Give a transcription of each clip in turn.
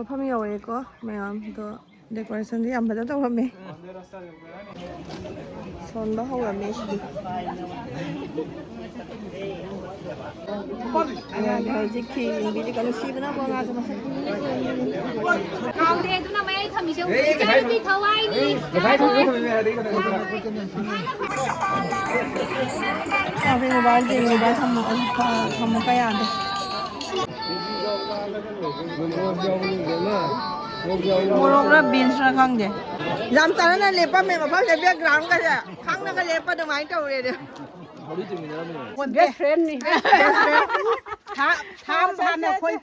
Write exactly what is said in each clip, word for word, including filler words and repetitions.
ꯃꯐꯝ ꯌꯧꯔꯦꯀꯣ ꯃꯌꯥꯝꯗꯣ꯫ Decorationꯗꯤ ꯌꯥꯝ ꯐꯖꯅ ꯇꯧꯔꯝꯃꯦ꯫ ꯁꯣꯟꯕ ꯍꯧꯔꯝꯃꯦ ꯁꯤꯗꯤ꯫ ꯑꯉꯥꯡꯒꯤ ꯍꯧꯖꯤꯛ ꯈꯦꯔ ꯌꯦꯡꯕꯤꯔꯤꯀꯣ, ꯅꯨꯡꯁꯤꯕꯅꯀꯣ ꯑꯉꯥꯡꯁꯦ ꯃꯁꯛ꯫ ꯀꯥꯎꯗꯦ, ꯑꯗꯨꯅ ꯃꯌꯥꯏ ꯊꯝꯃꯤꯁꯦ ꯏꯆꯥꯅꯨꯄꯤ ꯊꯋꯥꯏꯅꯤ꯫ Happy Mobile ꯌꯦꯡꯉꯤꯕ ꯊꯝꯃꯣ, ꯊꯝꯃꯣ ꯀꯌꯥꯗꯣ꯫ ꯃꯣꯔꯣꯛꯔ beansꯔ ꯈꯪꯗꯦ꯫ ꯌꯥꯝ ꯆꯥꯟꯅꯅ ꯂꯦꯞꯄꯝꯃꯦ ꯃꯐꯝꯁꯦ, backgroundꯒꯁꯦ ꯈꯪꯅꯒ ꯂꯦꯞꯄ ꯑꯗꯨꯃꯥꯏꯅ ꯇꯧꯔꯦꯅꯦ꯫ Best friendꯅꯤ꯫ Best friend꯫ ꯊꯥ ꯊꯥ ꯑꯃ ꯐꯥꯅ ꯑꯩꯈꯣꯏ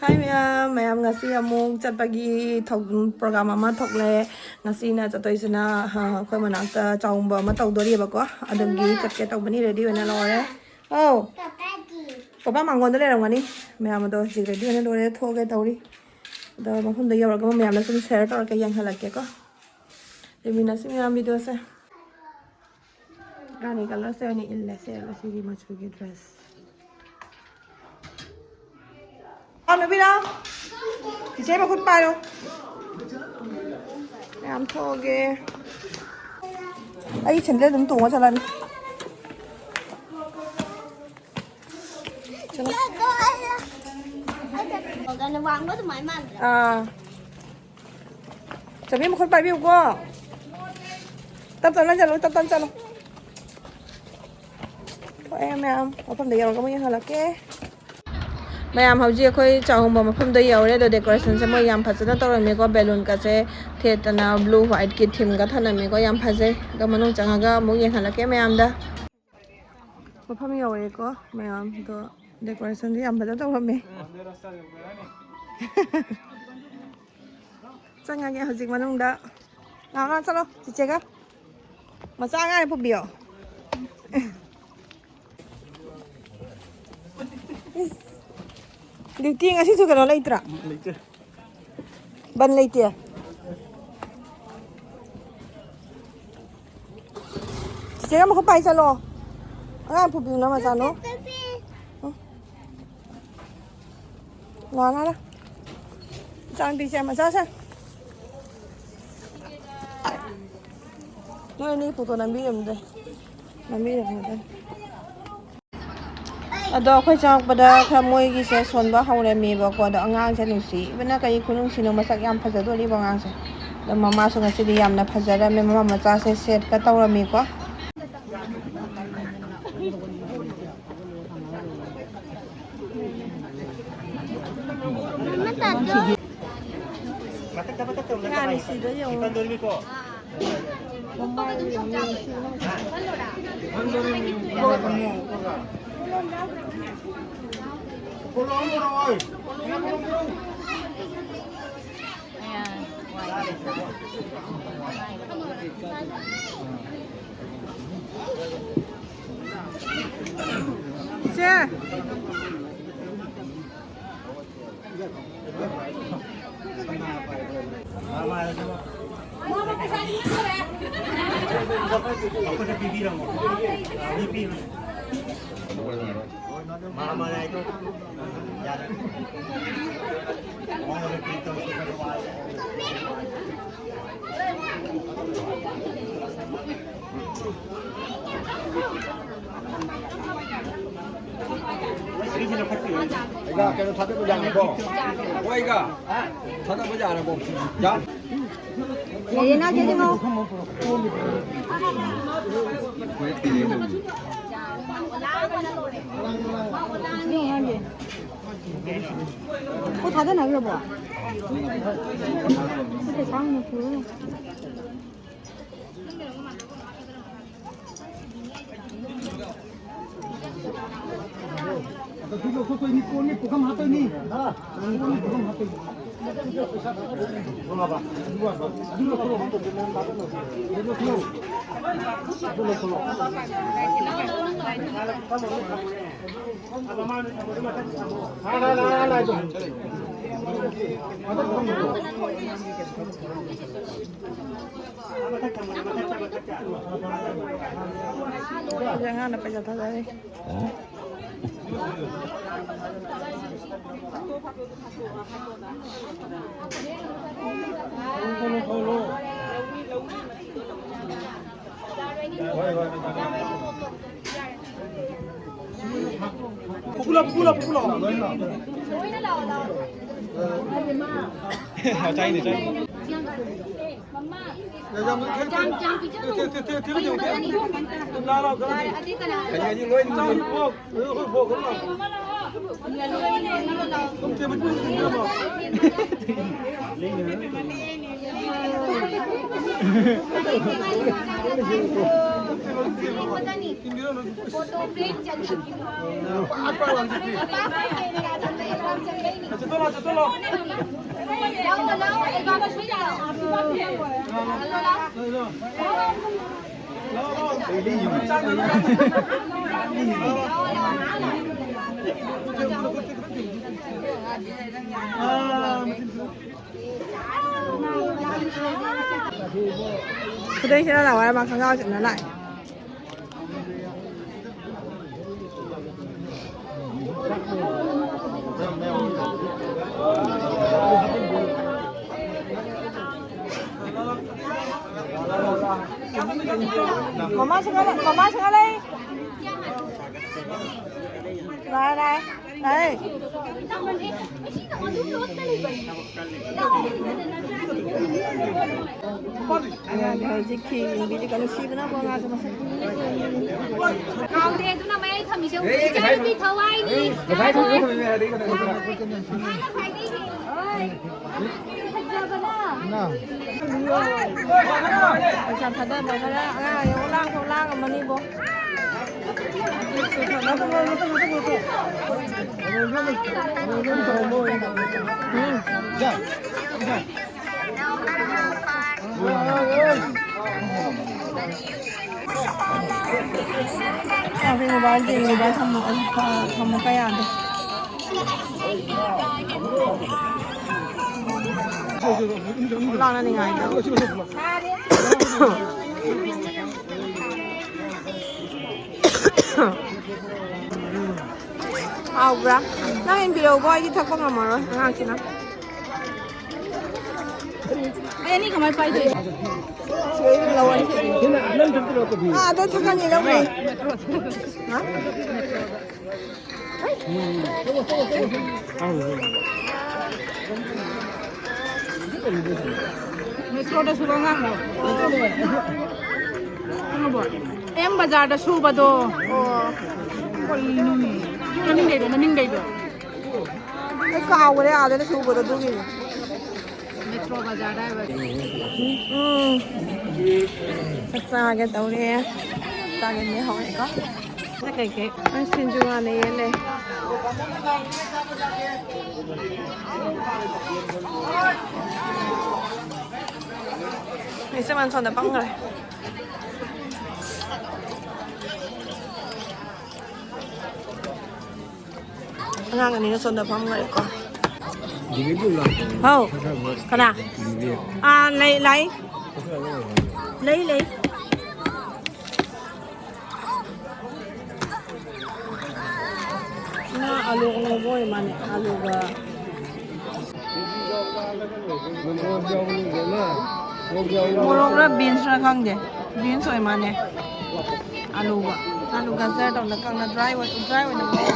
Hi ꯃꯌꯥꯝ, ꯃꯌꯥꯝ ꯉꯁꯤ ꯑꯃꯨꯛ ꯆꯠꯄꯒꯤ ꯊꯧ-, program ꯑꯃ ꯊꯣꯛꯂꯦ꯫ ꯉꯁꯤꯅ ꯆꯠꯇꯣꯏꯁꯤꯅ, ꯑ, ꯑꯩꯈꯣꯏ ꯃꯅꯥꯛꯇ ꯆꯥꯎꯝꯕ ꯑꯃ ꯇꯧꯗꯣꯔꯤꯕꯀꯣ, ꯑꯗꯨꯒꯤ ꯆꯠꯀꯦ ꯇꯧꯕꯅꯤ, ready ꯑꯣꯏꯅ ꯂꯣꯏꯔꯦ꯫ ꯑꯧ꯫ ꯄꯄꯥ ꯃꯥꯡꯒꯣꯟꯗ ꯂꯩꯔꯝꯒꯅꯤ꯫ ꯃꯌꯥꯝ ꯑꯗꯣ ꯍꯧꯖꯤꯛ ready ꯑꯣꯏꯅ ꯂꯣꯏꯔꯦ, ꯊꯣꯛꯑꯒꯦ ꯇꯧꯔꯤ꯫ ꯑꯗꯣ ꯃꯐꯝꯗ ꯌꯧꯔꯒ ꯃꯌꯥꯝꯗ ꯁꯨꯝ share ꯇꯧꯔꯛꯀꯦ, ꯌꯦꯡꯍꯜꯂꯛꯀꯦꯀꯣ꯫ ꯌꯦꯡꯃꯤꯟꯅꯁꯤ ꯃꯌꯥꯝ videoꯁꯦ꯫ ꯔꯥꯅꯤ colourꯁꯦ ꯑꯣꯏꯅ ꯏꯜꯂꯁꯦ, ꯁꯤꯒꯤ ꯃꯆꯨꯒꯤ dress꯫ ꯑꯥ, ꯅꯨꯕꯤꯅꯥ, ꯆꯤꯆꯦ ꯃꯈꯨꯠ ꯄꯥꯏꯔꯣ꯫ ꯃꯌꯥꯝ ꯊꯣꯛꯑꯒꯦ꯫ ꯑꯩ sandal ꯑꯗꯨꯝ ꯇꯣꯡꯉ ꯆꯠꯂꯅꯤ꯫ ꯆꯠꯂꯣ꯫ ꯋꯥꯡꯕ ꯑꯗꯨꯃꯥꯏꯅ ꯃꯥꯟꯗ꯭ꯔꯥ? ꯑꯥ꯫ ꯆꯥꯕꯤ ꯃꯈꯨꯠ ꯄꯥꯏꯕꯤꯌꯨꯀꯣ꯫ ꯇꯞ ꯇꯞꯅ ꯆꯠꯂꯨ, ꯇꯞ ꯇꯞꯅ ꯆꯠꯂꯨ꯫ ꯊꯣꯛꯑꯦ ꯃꯌꯥꯝ, ꯃꯐꯝꯗ ꯌꯧꯔꯒ ꯑꯃꯨꯛ ꯌꯦꯡꯍꯜꯂꯛꯀꯦ꯫ ꯃꯌꯥꯝ ꯍꯧꯖꯤꯛ ꯑꯩꯈꯣꯏ ꯆꯥꯛꯍꯣꯡꯕ ꯃꯐꯝꯗ ꯌꯧꯔꯦ꯫ ꯑꯗꯣ decorationꯁꯦ ꯃꯣꯏ ꯌꯥꯝ ꯐꯖꯅ ꯇꯧꯔꯝꯃꯦꯀꯣ꯫ Balloonꯒꯁꯦ ꯊꯦꯠꯇꯅ blue whiteꯀꯤ themeꯒ ꯊꯅꯝꯃꯦꯀꯣ꯫ ꯌꯥꯝ ꯐꯖꯩ꯫ ꯑꯗꯣ ꯃꯅꯨꯡ ꯆꯪꯉꯒ ꯑꯃꯨꯛ ꯌꯦꯡꯍꯜꯂꯛꯀꯦ ꯃꯌꯥꯝꯗ꯫ ꯃꯐꯝ ꯌꯧꯔꯦꯀꯣ ꯃꯌꯥꯝ꯫ ꯑꯗꯣ decorationꯗꯤ ꯌꯥꯝ ꯐꯖꯅ ꯇꯧꯔꯝꯃꯦ꯫ ꯆꯪꯉꯒꯦ ꯍꯧꯖꯤꯛ ꯃꯅꯨꯡꯗ꯫ ꯂꯥꯛꯑꯣ, ꯂꯥꯛꯑꯣ, ꯆꯠꯂꯣ ꯆꯤꯆꯦꯒ꯫ ꯃꯆꯥ ꯑꯉꯥꯡ ꯄꯨꯕꯤꯌꯣ꯫ ꯏꯁ꯫ Duty ꯉꯁꯤꯁꯨ ꯀꯩꯅꯣ ꯂꯩꯇ꯭ꯔꯥ? ꯂꯩꯇꯦ꯫ ꯕꯟ ꯂꯩꯇꯦ꯫ ꯆꯤꯆꯦꯒ ꯃꯈꯨꯠ ꯄꯥꯏ ꯆꯠꯂꯣ꯫ ꯑꯉꯥꯡ ꯄꯨꯕꯤꯌꯨ ꯅꯃꯆꯥꯅꯣ꯫ ꯎꯝ꯫ ꯂꯥꯛꯑꯣ, ꯂꯥꯛꯑꯣ꯫ ꯆꯥꯟꯕꯤꯁꯦ ꯃꯆꯥꯁꯦ꯫ ꯅꯣꯏ ꯑꯅꯤ ꯐꯣꯇꯣ ꯅꯝꯕꯤꯔꯝꯗꯦ꯫ ꯅꯝꯕꯤꯔꯝꯃꯗꯦ꯫ ꯑꯗꯣ ꯑꯩꯈꯣꯏ ꯆꯪꯉꯛꯄꯗ ꯈꯔ ꯃꯣꯏꯒꯤꯁꯦ ꯁꯣꯟꯕ ꯍꯧꯔꯝꯃꯦꯕꯀꯣ꯫ ꯑꯗꯣ ꯑꯉꯥꯡꯁꯦ ꯅꯨꯡꯁꯤꯕꯅ ꯀꯔꯤ ꯈꯨꯅꯨꯡꯁꯤꯅꯣ, ꯃꯁꯛ ꯌꯥꯝ ꯐꯖꯗꯣꯔꯤꯕ ꯑꯉꯥꯡꯁꯦ꯫ ꯑꯗꯣ ꯃꯃꯥꯁꯨ ꯉꯁꯤꯗꯤ ꯌꯥꯝꯅ ꯐꯖꯔꯝꯃꯦ꯫ ꯃꯃꯥ ꯃꯆꯥꯁꯦ ꯁꯦꯠꯀ ꯇꯧꯔꯝꯃꯤꯀꯣ꯫ ꯌꯥꯝ ꯅꯨꯡꯁꯤꯗꯣ ꯌꯦꯡꯉꯣ꯫ ꯏꯆꯦ꯫ ꯑꯩꯒ ꯀꯩꯅꯣ ꯊꯥꯗꯕ ꯌꯥꯅꯤꯀꯣ? ꯍꯣꯏꯒ ꯊꯥꯗꯕ ꯌꯥꯔꯕꯣ? ꯌꯥ? ꯂꯩꯌꯦꯅ ꯆꯦ ꯆꯤꯡꯉꯧ꯫ ꯄꯣꯠ ꯊꯥꯗꯅꯈ꯭ꯔꯕꯣ? ꯄꯩꯁꯥ ꯑꯣꯏꯅ ꯄꯨꯔꯣ꯫ ꯑꯗꯨ ꯂꯧꯊꯣꯛꯇꯣꯏꯅꯤ, ꯀꯣꯟꯅꯤ, ꯄꯨꯈꯝ ꯍꯥꯞꯇꯣꯏꯅꯤ꯫ ꯀꯣꯟꯅꯤ, ꯄꯨꯈꯝ ꯍꯥꯞꯇꯣꯏꯅꯤ꯫ ꯑꯗꯨ ꯂꯧꯊꯣꯛꯑꯣ꯫ ꯑꯗꯨ ꯂꯧꯊꯣꯛꯑꯣ꯫ ꯑꯉꯥꯡꯅ ꯄꯩꯁꯥ ꯊꯥꯗꯔꯦ꯫ ꯄꯨꯄꯨ ꯂꯥꯎ, ꯄꯨꯄꯨ ꯂꯥꯎ, ꯄꯨꯄꯨ ꯂꯥꯎ꯫ ꯆꯥꯏꯅꯦ, ꯆꯥꯏꯅꯦ꯫ ꯌꯥꯝ, ꯌꯥꯝ, ꯌꯥꯝ ꯄꯤꯖꯅꯨ꯫ ꯇꯦ-, ꯇꯦ-, ꯇꯦ-, ꯇꯦ-, ꯇꯦ-, ꯇꯦ-, ꯇꯦ-꯫ ꯌꯥꯔꯦ, ꯑꯗꯨꯗꯤ ꯀꯅꯥ? ꯀꯔꯤ ꯍꯥꯏꯗꯤ ꯂꯣꯏ ꯆꯥꯎ, ꯄꯣꯛ꯫ ꯑꯩꯈꯣꯏ ꯄꯣꯛ ꯑꯃ꯫ ꯁꯨꯝ ꯇꯦ-, ꯃꯇꯨꯡ ꯏꯟꯅꯕ꯫ ꯏꯟꯕꯤꯔꯣ, ꯅꯪ꯫ ꯄꯥꯛ ꯄꯥꯛ ꯂꯥꯎ ꯍꯧꯖꯤꯛꯇꯤ꯫ ꯆꯠꯊꯣꯛ ꯂꯥꯎ, ꯆꯠꯊꯣꯛ ꯂꯥꯎ꯫ ꯈꯨꯗꯩ ꯁꯦꯠꯂ ꯂꯥꯛꯑꯣ ꯍꯥꯏꯔ ꯃꯥ ꯈꯪꯒꯥꯎ ꯁꯦꯠꯅ ꯂꯥꯛꯑꯦ꯫ ꯃꯃꯥ ꯁꯤꯡꯍ-, ꯃꯃꯥ ꯁꯤꯡꯍ ꯂꯩ꯫ ꯂꯥꯛꯑꯦ, ꯂꯥꯛꯑꯦ꯫ ꯂꯥꯛꯑꯦ꯫ ꯑꯉꯥꯡꯗꯤ ꯍꯧꯖꯤꯛ ꯈꯦꯡꯕꯤꯗꯤ ꯀꯩꯅꯣ ꯁꯤꯕꯅꯀꯣ ꯑꯉꯥꯡꯁꯦ ꯃꯁꯛ꯫ ꯀꯥꯎꯗꯦ, ꯑꯗꯨꯅ ꯃꯌꯥꯏ ꯊꯝꯃꯤꯁꯦ ꯏꯆꯥꯅꯨꯄꯤ ꯊꯋꯥꯏꯅꯤ꯫ ꯉꯁꯥꯏ ꯊꯣꯛꯄ ꯊꯝꯃꯤꯅꯦ, ꯑꯗꯩ ꯀꯩꯅꯣ ꯊꯝꯃꯤꯅꯦ꯫ ꯍꯣꯏ꯫ ꯐꯖꯕꯅ꯫ ꯄꯩꯁꯥ ꯊꯥꯗꯕ ꯈꯔ ꯑꯉꯥꯡ ꯌꯦꯡꯉꯨ ꯂꯥꯡ ꯊꯣꯛ ꯂꯥꯡꯉꯝꯃꯅꯤꯕꯣ꯫ ꯎꯝ꯫ ꯆꯥꯛꯁꯦ ꯃꯣꯕꯥꯏꯜ ꯌꯦꯡꯉꯤꯕ ꯊꯝꯃꯣ-, ꯊꯝꯃꯣ ꯀꯌꯥꯗꯣ꯫ ꯂꯥꯡꯅꯅꯤꯡꯉꯥꯏꯗꯣ꯫ ꯍꯥꯎꯕ꯭ꯔꯥ? ꯅꯪ ꯏꯟꯕꯤꯔꯛꯎꯀꯣ, ꯑꯩꯗꯤ ꯊꯛꯄ ꯉꯝꯃꯔꯣꯏ ꯑꯉꯥꯡꯁꯤꯅ꯫ ꯑꯩ ꯑꯅꯤ ꯀꯃꯥꯏ ꯄꯥꯏꯗꯣꯏ? ꯁꯤꯗꯩ ꯑꯗꯨꯝ ꯂꯧꯔꯅꯤ꯫ ꯑꯥ, ꯑꯗꯣ ꯊꯛꯀꯅꯤ, ꯂꯧꯔꯦ꯫ ꯍꯥ? ꯃꯦꯇ꯭ꯔꯣꯗ ꯁꯨꯕ ꯑꯉꯥꯡꯗꯣ꯫ ꯈꯪꯉꯕꯣ? ꯑꯦꯝ ꯕꯖꯥꯔꯗ ꯁꯨꯕꯗꯣ꯫ ꯑꯣ꯫ ꯀꯔꯤꯅꯣꯅꯦ? ꯃꯅꯤꯡꯗꯩꯗꯣ, ꯃꯅꯤꯡꯗꯩꯗꯣ꯫ ꯑꯩ ꯀꯥꯎꯒ꯭ꯔꯦ ꯑꯥꯗ ꯁꯨꯕꯗꯣ ꯑꯗꯨꯒꯤꯅꯦ꯫ ꯃꯦꯇ꯭ꯔꯣ ꯕꯖꯥꯔꯗ ꯍꯥꯏꯕ꯫ ꯎꯝ꯫ ꯆꯥꯛ ꯆꯥꯒꯦ ꯇꯧꯔꯦ꯫ ꯆꯥꯒꯦ ꯍꯧꯔꯦꯀꯣ꯫ ꯀꯩꯀꯩ? ꯑꯩ ꯁꯤꯡꯖꯨ ꯍꯥꯟꯅ ꯌꯦꯜꯂꯦ꯫ ꯏꯆꯦ ꯃꯥꯟ ꯁꯣꯝꯗ ꯐꯝꯈ꯭ꯔꯦ꯫ ꯑꯉꯥꯡ ꯑꯅꯤꯅ ꯁꯣꯝꯗ ꯐꯝꯈ꯭ꯔꯦꯀꯣ꯫ ꯍꯥꯎ꯫ ꯀꯅꯥ? ꯑꯥ, ꯂꯩ, ꯂꯩ꯫ ꯂꯩ, ꯂꯩ꯫ ꯉꯥ ꯑꯂꯨ ꯉꯧꯕ ꯑꯣꯏ ꯃꯥꯅꯦ, ꯑꯂꯨꯒ꯫ ꯃꯣꯔꯣꯛꯔ ꯕꯤꯟꯁꯔ ꯈꯪꯗꯦ, ꯕꯤꯟꯁ ꯑꯣꯏ ꯃꯥꯅꯦ꯫ ꯑꯂꯨꯒ, ꯑꯂꯨ ꯒꯖꯔ ꯇꯧꯅ ꯀꯪꯅ ꯗ꯭ꯔꯥꯏ ꯑꯣꯏ, ꯗ꯭ꯔꯥꯏ ꯑꯣꯏꯅ ꯉꯧꯔꯦ꯫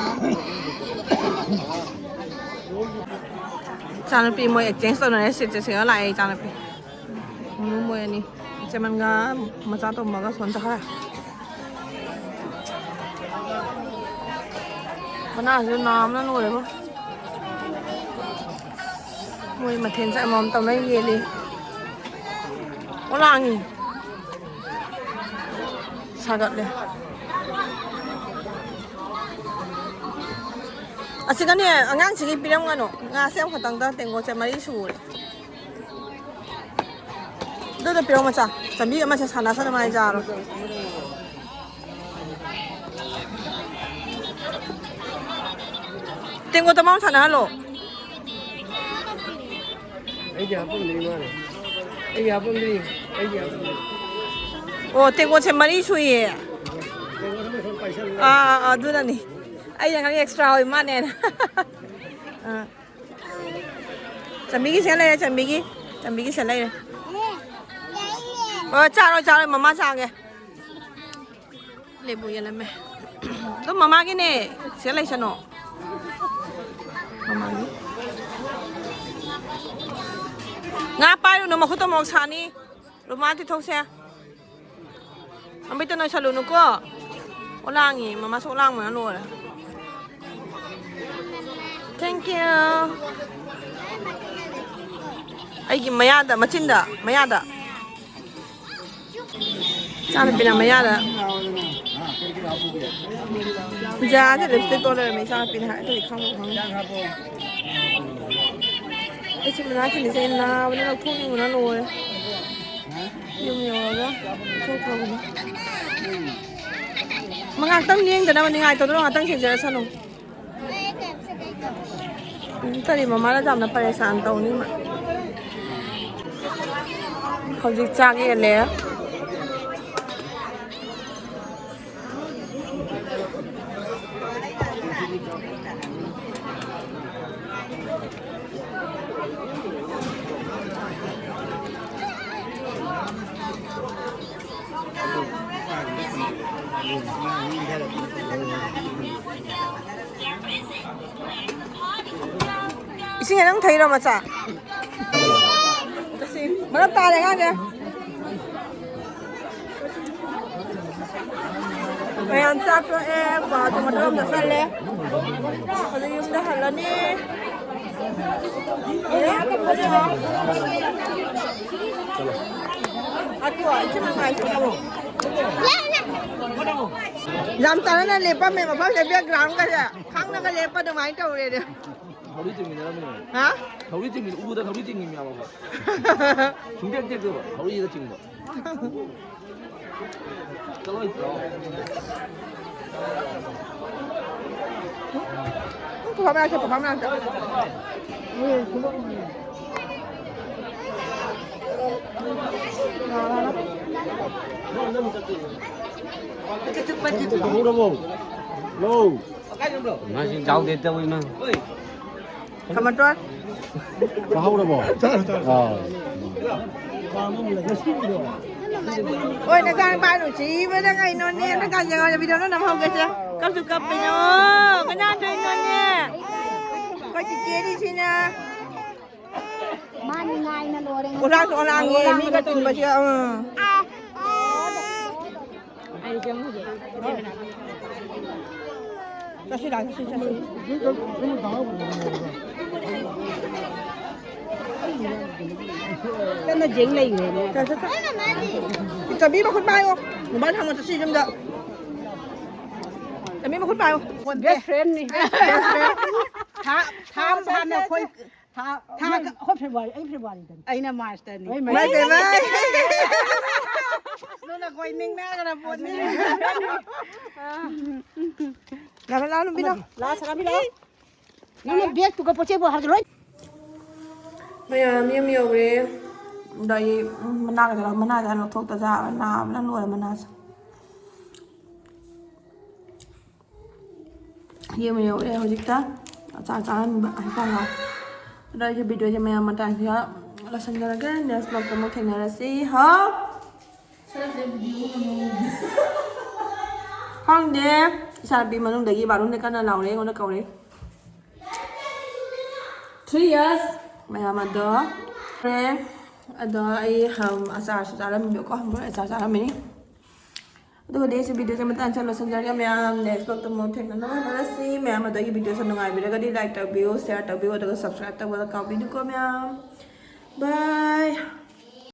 ꯏꯆꯥꯅꯨꯄꯤ ꯃꯣꯏ ꯑꯦꯛꯆꯦꯟꯖ ꯇꯧꯅꯔꯦ, ꯁꯤꯠꯁꯦ ꯁꯤꯡꯉ ꯂꯥꯛꯑꯦ ꯏꯆꯥꯅꯨꯄꯤ꯫ ꯃꯣꯏ ꯑꯅꯤ, ꯏꯆꯦꯃꯟꯒ ꯃꯆꯥ ꯇꯣꯝꯕꯒ ꯁꯣꯝ ꯆꯠꯈ꯭ꯔꯦ꯫ ꯃꯅꯥꯁꯤꯁꯨ ꯅꯥꯝꯅ ꯂꯣꯏꯔꯦꯕꯣ꯫ ꯃꯣꯏ ꯃꯊꯦꯜꯁꯦ ꯑꯃꯃꯝ ꯇꯧꯅ ꯌꯦꯜꯂꯤ꯫ ꯑꯣ, ꯂꯥꯡꯉꯤ꯫ ꯁꯥꯒꯠꯂꯦ꯫ ꯑꯁꯤꯒꯅꯦ, ꯑꯉꯥꯡꯁꯤꯒꯤ ꯄꯤꯔꯝꯒꯅꯨ꯫ ꯉꯥꯁꯦ ꯑꯃꯈꯛꯇꯪꯗ ꯇꯦꯡꯀꯣꯠꯁꯦ ꯃꯔꯤ ꯁꯨꯔꯦ꯫ ꯑꯗꯨꯗ ꯄꯤꯔꯛꯑꯣ ꯃꯆꯥ꯫ ꯆꯥꯝꯕꯤ ꯑꯃꯁꯦ ꯁꯥꯟꯅꯁꯅꯨ ꯃꯥ ꯌꯥꯔꯣꯏ꯫ ꯇꯦꯡꯀꯣꯠꯇ ꯃꯥ ꯁꯥꯟꯅꯍꯜꯂꯣ꯫ ꯑꯩꯒꯤ ꯍꯥꯞꯄꯝꯗ꯭ꯔꯤ ꯃꯥꯅꯦ꯫ ꯑꯩꯒꯤ ꯍꯥꯞꯄꯝꯗ꯭ꯔꯤ꯫ ꯑꯩꯒꯤ ꯍꯥꯞꯄꯝꯗ꯭ꯔꯤ꯫ ꯑꯣ, ꯇꯦꯡꯀꯣꯠꯁꯦ ꯃꯔꯤ ꯁꯨꯏꯌꯦ꯫ ꯇꯦꯡꯀꯣꯠ ꯑꯃ ꯁꯨꯝ ꯄꯥꯏꯁꯜꯂꯨ꯫ ꯑꯥ, ꯑꯥ, ꯑꯗꯨꯅꯅꯤ꯫ ꯑꯩꯅ ꯉꯥꯡ ꯑꯦꯛꯁꯇ꯭ꯔꯥ ꯑꯣꯏ ꯃꯥꯅꯦꯅ꯫ ꯑꯥ꯫ ꯆꯝꯕꯤꯒꯤ ꯁꯦ ꯂꯩꯔꯦ, ꯆꯝꯕꯤꯒꯤ꯫ ꯆꯝꯕꯤꯒꯤ ꯁꯦ ꯂꯩꯔꯦ꯫ ꯑꯣ, ꯆꯥꯔꯣꯏ, ꯆꯥꯔꯣꯏ, ꯃꯃꯥ ꯆꯥꯒꯦ꯫ ꯂꯦꯕꯨ ꯌꯦꯜꯂꯝꯃꯦ꯫ ꯑꯗꯨꯝ ꯃꯃꯥꯒꯤꯅꯦ꯫ ꯁꯦ ꯂꯩꯁꯅꯣ꯫ ꯃꯃꯥꯒꯤ꯫ ꯉꯥ ꯄꯥꯏꯔꯨꯅꯨ, ꯃꯈꯨꯠꯇꯣ ꯃꯣꯔꯣꯛ ꯁꯥꯅꯤ꯫ ꯔꯨꯃꯥꯜ ꯇꯤꯊꯧꯁꯦ꯫ ꯑꯝꯕꯤꯇ ꯅꯣꯏꯁꯜꯂꯨꯅꯨꯀꯣ꯫ ꯑꯣꯂꯥꯡꯉꯤ, ꯃꯃꯥꯁꯨ ꯑꯣꯂꯥꯡꯕꯅ ꯂꯣꯏꯔꯦ꯫ Thank you꯫ ꯑꯩꯒꯤ ꯃꯌꯥꯗ, ꯃꯆꯤꯟꯗ, ꯃꯌꯥꯗ꯫ ꯏꯆꯥꯅꯨꯄꯤꯅ ꯃꯌꯥꯗ꯫ ꯖꯥꯁꯦ ꯂꯤꯞꯁꯇꯤꯛ ꯇꯣ ꯂꯩꯔꯝꯃꯦ, ꯏꯆꯥꯅꯨꯄꯤꯅ ꯍꯥꯏ, ꯑꯗꯨꯗꯤ ꯈꯪꯕꯨ ꯈꯪꯗꯦ꯫ ꯑꯩ ꯁꯤ ꯃꯅꯥ ꯁꯤꯡꯁꯦ ꯅꯥꯕꯅ ꯂꯧꯊꯣꯛꯅꯤꯡꯕꯅ ꯂꯣꯏꯔꯦ꯫ ꯌꯨꯝ ꯌꯧꯔꯒ ꯊꯣꯛꯈ꯭ꯔꯕꯅꯤ꯫ ꯃ ꯉꯥꯛꯇꯪ ꯂꯦꯡꯗꯅꯕ ꯅꯤꯡꯉꯥꯏ ꯇꯧꯗꯅ ꯉꯥꯛꯇꯪ ꯁꯦꯡꯖꯔꯁꯅꯨ꯫ ꯎꯝ, ꯀꯔꯤ ꯃꯃꯥꯅ ꯌꯥꯝꯅ ꯄꯔꯦꯁꯥꯟ ꯇꯧꯅꯤ ꯃꯥ꯫ ꯍꯧꯖꯤꯛ ꯆꯥꯛ ꯌꯦꯜꯂꯦ꯫ ꯏꯁꯤꯡ ꯅꯪ ꯊꯛꯏꯔꯣ, ꯃꯆꯥ? ꯃꯔꯝ ꯇꯥꯔꯦ ꯑꯉꯥꯡꯁꯦ꯫ ꯃꯌꯥꯝ ꯆꯥꯛ ꯇꯣꯛꯑꯦ, ꯕꯕꯥꯁꯨ ꯃꯊꯛ ꯑꯃꯗ ꯆꯠꯂꯦ꯫ ꯍꯧꯖꯤꯛ ꯌꯨꯝꯗ ꯍꯜꯂꯅꯤ꯫ ꯌꯥꯝ ꯇꯥꯟꯅꯅ ꯂꯦꯞꯄꯝꯃꯦ ꯃꯐꯝꯁꯦ, ꯕꯦꯛꯒ꯭ꯔꯥꯎꯟꯒꯁꯦ ꯈꯪꯅꯒ ꯂꯦꯞꯄ ꯑꯗꯨꯃꯥꯏꯅ ꯇꯧꯔꯦꯅꯦ꯫ ꯊꯧꯔꯤ ꯆꯤꯡꯃꯤꯟꯅꯔꯝꯃꯤꯅꯦ꯫ ꯍꯥ? ꯊꯧꯔꯤ ꯆꯤꯡꯃꯤꯟꯅ-, ꯎꯗ ꯊꯧꯔꯤ ꯆꯤꯡꯃꯤꯟꯅꯕ꯫ ꯁꯨꯡꯇꯦꯛ ꯇꯦꯛꯇꯦꯕ, ꯊꯧꯔꯤꯗ ꯆꯤꯡꯕ꯫ ꯆꯠꯂꯣ, ꯆꯠꯂꯣ꯫ ꯄꯨꯈꯝ ꯃꯌꯥꯝꯁꯦ, ꯄꯨꯈꯝ ꯃꯌꯥꯝꯁꯦ꯫ ꯇꯧꯍꯧꯔꯕꯣ? ꯂꯧ꯫ ꯃꯥꯁꯤ ꯌꯥꯎꯗꯦ ꯇꯧꯏ ꯃꯥ꯫ ꯈꯃꯇꯣꯟ꯫ ꯆꯥꯍꯧꯔꯕꯣ? ꯑꯥ꯫ ꯍꯣꯏ, ꯅꯆꯥꯅꯨꯄꯥ ꯅꯨꯡꯁꯤꯕꯗ ꯀꯩꯅꯣꯅꯦ, ꯅꯆꯥ ꯌꯦꯡꯉꯣ, ꯚꯤꯗꯤꯑꯣꯗꯣ ꯅꯝꯍꯧꯒꯦꯁꯦ꯫ ꯀꯞꯁꯨ ꯀꯞꯄꯤꯅꯣ, ꯀꯅꯥ ꯊꯣꯏꯅꯣꯅꯦ? ꯑꯩꯈꯣꯏ ꯆꯤꯆꯦꯗꯤ ꯁꯤꯅ꯫ ꯃꯥꯅꯤ ꯉꯥꯏꯅ ꯂꯣꯏꯔꯦ꯫ ꯑꯣꯂꯥꯡꯁꯨ ꯑꯣꯂꯥꯡꯉꯦ, ꯃꯤꯒ ꯇꯤꯟꯕꯁꯤꯒ, ꯎꯝ꯫ ꯑꯩ ꯆꯪꯉꯨꯒꯦ꯫ ꯆꯠꯁꯤ ꯂꯥꯛꯑꯣ, ꯆꯠꯁꯤ, ꯆꯠꯁꯤ꯫ ꯀꯟꯅ ꯌꯦꯡ ꯂꯩꯈ꯭ꯔꯦꯅꯦ꯫ ꯆꯠ, ꯆꯠ, ꯆꯠ꯫ ꯆꯥꯕꯤ ꯃꯈꯨꯠ ꯄꯥꯏꯌꯣ꯫ ꯃꯣꯕꯥꯏꯜ ꯊꯝꯃꯣ, ꯆꯠꯁꯤ ꯌꯨꯝꯗ꯫ ꯆꯥꯕꯤ ꯃꯈꯨꯠ ꯄꯥꯏꯌꯣ꯫ Best friendꯅꯤ꯫ Best friend꯫ ꯊꯥ, ꯊꯥ ꯑꯃ ꯐꯥꯅ ꯑꯩꯈꯣꯏ ꯊꯥ, ꯊꯥ ꯀ-, ꯑꯩꯈꯣꯏ February, ꯑꯩ Februaryꯗꯅꯤ꯫ ꯑꯩꯅ Marchꯇꯅꯤ꯫ ꯍꯣꯏ, ꯃꯥꯏ ꯄꯦꯝꯃ꯫ ꯑꯗꯨꯅ ꯑꯩꯈꯣꯏ ꯅꯤꯡꯅꯒꯅ ꯄꯣꯠꯅꯤ꯫ ꯂꯥꯛꯑꯣ, ꯂꯥꯛꯑꯣ, ꯅꯨꯄꯤꯗꯣ꯫ ꯂꯥꯛꯑꯣ, ꯁꯅꯥꯕꯤ, ꯂꯥꯛꯑꯣ꯫ ꯅꯪꯅ bag ꯇꯨꯒ ꯄꯣꯠ ꯆꯩꯕꯨ ꯍꯥꯏꯔꯁꯨ ꯂꯣꯏ꯫ ꯃꯌꯥꯝ ꯌꯨꯝ ꯌꯧꯔꯦ꯫ ꯑꯗꯣ ꯑꯩ, ꯎꯝ, ꯃꯅꯥꯒ ꯇꯧꯔꯒ ꯃꯅꯥꯁꯦ ꯍꯥꯟꯅ ꯂꯧꯊꯣꯛꯇ ꯌꯥꯔꯣꯏ꯫ ꯅꯥꯕꯅ ꯂꯣꯏꯔꯦ ꯃꯅꯥꯁꯦ꯫ ꯌꯨꯝ ꯌꯧꯔꯦ ꯍꯧꯖꯤꯛꯇ꯫ ꯑꯆꯥꯔ ꯆꯥꯔꯝꯕ ꯍꯥꯏꯇꯥꯔꯦ꯫ ꯑꯗꯣ ꯑꯩꯒꯤ ꯚꯤꯗꯤꯑꯣꯁꯦ ꯃꯌꯥꯝ ꯃꯇꯥꯡꯁꯤꯗ ꯂꯣꯏꯁꯤꯟꯖꯔꯒꯦ꯫ Next vlogꯇ ꯑꯃꯨꯛ ꯊꯦꯡꯅꯔꯁꯤ꯫ ꯍꯥꯎ! ꯈꯪꯗꯦ꯫ ꯏꯆꯥꯅꯨꯄꯤ ꯃꯅꯨꯡꯗꯒꯤ ꯕꯥꯠꯔꯨꯝꯗ ꯀꯟꯅ ꯂꯥꯎꯔꯦ, ꯑꯩꯉꯣꯟꯗ ꯀꯧꯔꯦ꯫ Three years꯫ ꯃꯌꯥꯝ ꯑꯗꯣ ꯍꯣꯔꯦꯟ ꯑꯗꯣ ꯑꯩ, ꯍꯝ, ꯑꯆꯥꯔꯁꯨ ꯆꯥꯔꯝꯃꯤꯕꯀꯣ, ꯍꯝꯕꯔ ꯑꯆꯥꯔ ꯆꯥꯔꯝꯃꯤꯅꯤ꯫ ꯑꯗꯨꯒꯗꯤ ꯑꯩꯁꯨ ꯚꯤꯗꯤꯑꯣꯁꯦ ꯃꯇꯥꯡ ꯆꯥꯅ ꯂꯣꯏꯁꯤꯟꯖꯔꯒꯦ ꯃꯌꯥꯝ꯫ Next vlogꯇ ꯑꯃꯨꯛ ꯊꯦꯡꯅꯅꯕ ꯍꯣꯠꯅꯔꯁꯤ꯫ ꯃꯌꯥꯝ ꯑꯗꯣ ꯑꯩꯒꯤ ꯚꯤꯗꯤꯑꯣꯁꯦ ꯅꯨꯡꯉꯥꯏꯕꯤꯔꯒꯗꯤ like ꯇꯧꯕꯤꯌꯨ, share ꯇꯧꯕꯤꯌꯨ, ꯑꯗꯨꯒ subscribe ꯇꯧꯕꯗ ꯀꯥꯎꯕꯤꯅꯨꯀꯣ ꯃꯌꯥꯝ꯫ Bye꯫